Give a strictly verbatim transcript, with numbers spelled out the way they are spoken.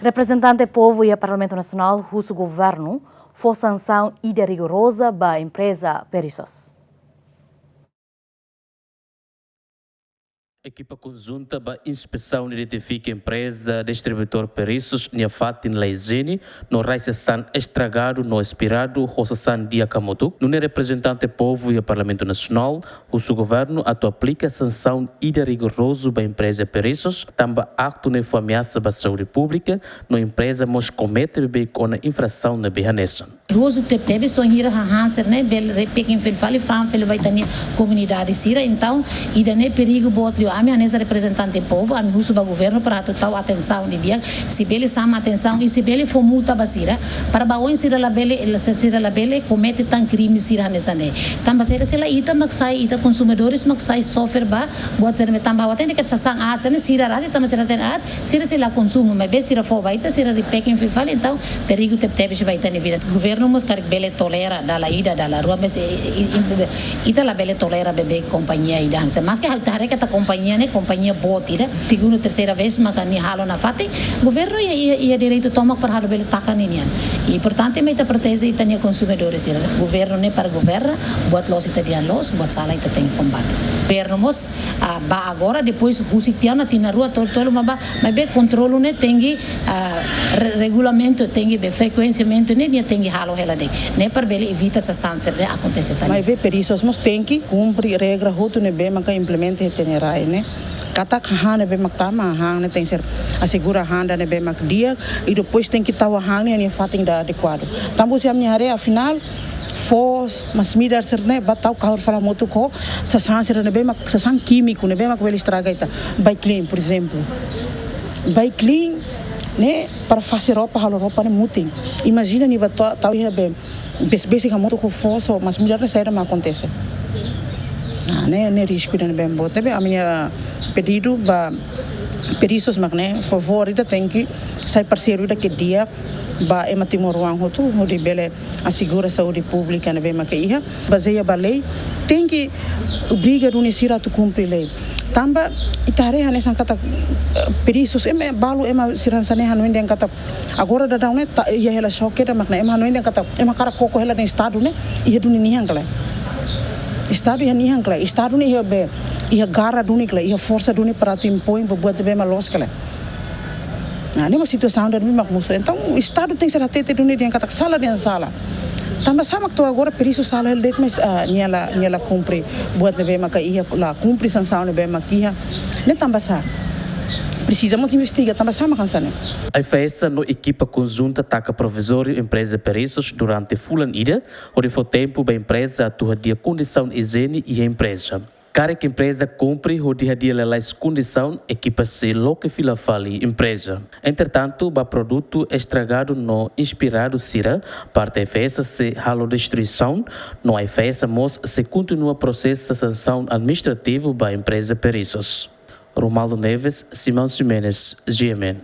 Reprezentante povu iha Parlamentu Nasionál husu governu fó sansaun ida rigoroza ba empreza Perissos. Ekipa konjunta ba inspesaun identifika empreza distribuidór Perissos nia fatin la ijiene, no rai sasán estragadu no espiradu ho sasán di'ak hamutuk. Nune'e reprezentante povu iha Parlamentu Nasionál husu governu atu aplika sansaun ida rigorozu ba empreza Perissos, tanba aktu ne'e fó ameasa ba saúde públika, no empreza mós komete bebeik ona infrasaun ne'ebé hanesan. Gozu tebetebes, só hira hahán sira-ne'e bele repekin fila fali, fa'an fila ba ita-nia komunidade sira. Entaun, ida-ne'e perigu boot liu. Ami hanesan reprezentante povu, ami husu ba governu para atu tau atensaun didi'ak, se bele xama atensaun i se bele fó multa ba sira, para ba oin sira labele, sira labele komete tan krime sira hanesan ne'e. Tanba sira sei la ita mak sai, ita konsumidores mak sai sofre ba buat sira-ne'e, tanba ha'u hatene katak sasán aat sira-ne'e sira rasik, tanba sira hatene aat, sira sei la konsumu, maibé sira fó ba ita, sira repekin fila fali, entaun perigu tebetebes ba ita-nia vida. Governu mós karik bele tolera dala ida, dala rua, mas, eh, eh, eh, ita labele tolera bebeik kompañia ida hanesan. Maske ha'u ita haree katak kompañia ne'e kompañia boot ida, segunda, terseira vez maka nia halo nafatin, governu iha, iha, iha direitu tomak para halo bele taka ninian. Importante mak ita proteje ita-nia konsumidores sira. Governu ne'e para governa, buat loos ita dehan loos, buat sala ita tenke kombate. Governu mós, ah, ba agora, depois husik tiha ona, tinan rua, tolu, tolu mak ba, maibé kontrolu ne'e tenke, ah, re-, regulamentu tenke, be, frekuensiamentu ne'e, nia tenke halo hela de'it. Ne'e para bele evita sasán sira-ne'e akontese tan. Maibé Perissos mós tenke kumpre regra hotu ne'ebé maka implementa iha ita-nia rai ne'e. Katak hahán ne'ebé mak tama, hahán ne'e tenke ser asegura hahán ida ne'ebé mak di'ak, i depois tenke tau hahán ne'e iha nia fatin ida adekuadu. Tanba se ami haree, afinál, foos, masin-midar sira-ne'e ba tau kahur fali hamutuk ho sasán sira ne'ebé mak, sasán kímiku ne'ebé mak bele estraga ita. Baiklim, por ezemplu. Baiklim ne'e para fase roupa, halo roupa ne'e mutin. Imajina nia ba tau, tau iha be, besik-besik hamutuk ho foos, masin-midar ne'e saida mak akontese. Ah, ne'e, ne'e risku ida ne'ebé boot. Ne'ebé ami-nia pedidu ba Perissos mak ne'e, favór ida tenke sai parseiru ida ke di'ak ba ema timoroan hotu, hodi bele asegura saúde públika ne'ebé maka iha. Bazeia ba lei, tenke obriga duni sira atu kumpre lei. Tanba ita haree hanesan katak, eh, Perissos, ema balu, ema sira hanesan ne'e hanoin dehan katak agora daudaun ne'e ta, iha hela xoke ida mak ne'e, ema hanoin dehan katak ema hakarak koko hela dehan Estadu ne'e iha duni nia an ka lae. Estadu iha nia an ka lae. Estadu ne'e iha be, iha garra duni ka lae, iha forsa duni para atu impoin buat ne'ebé mak loos ka lae. Ah, ne'e mak situasaun ida ne'ebé mak mosu. Entaun, Estadu tenke ser hatete duni dehan katak sala dehan sala. Tanba sá mak to'o agora Perissos sala hela de'it, mas, ah, nia la, nia la kumpre buat ne'ebé maka iha, la kumpre sansaun ne'ebé mak iha. Ne'e tanba sá? Presiza mós investiga, tanba sá mak hanesan ne'e? AIFAESA no ekipa konjunta taka provizóriu empreza Perissos durante fulan ida, hodi fó tempu ba empreza atu hadi'a kondisaun ijiene iha empreza. Karik empreza kumpre hodi hadi'a lalais kondisaun, ekipa sei loke fila fali empreza. Entretantu, ba produtu estragadu no espiradu sira, parte AIFAESA sei halo destruisaun, no AIFAESA mós sei kontinua prosesa sansaun administrativu ba empreza Perissos. Romaldo Neves, Simão Ximenes, G M N.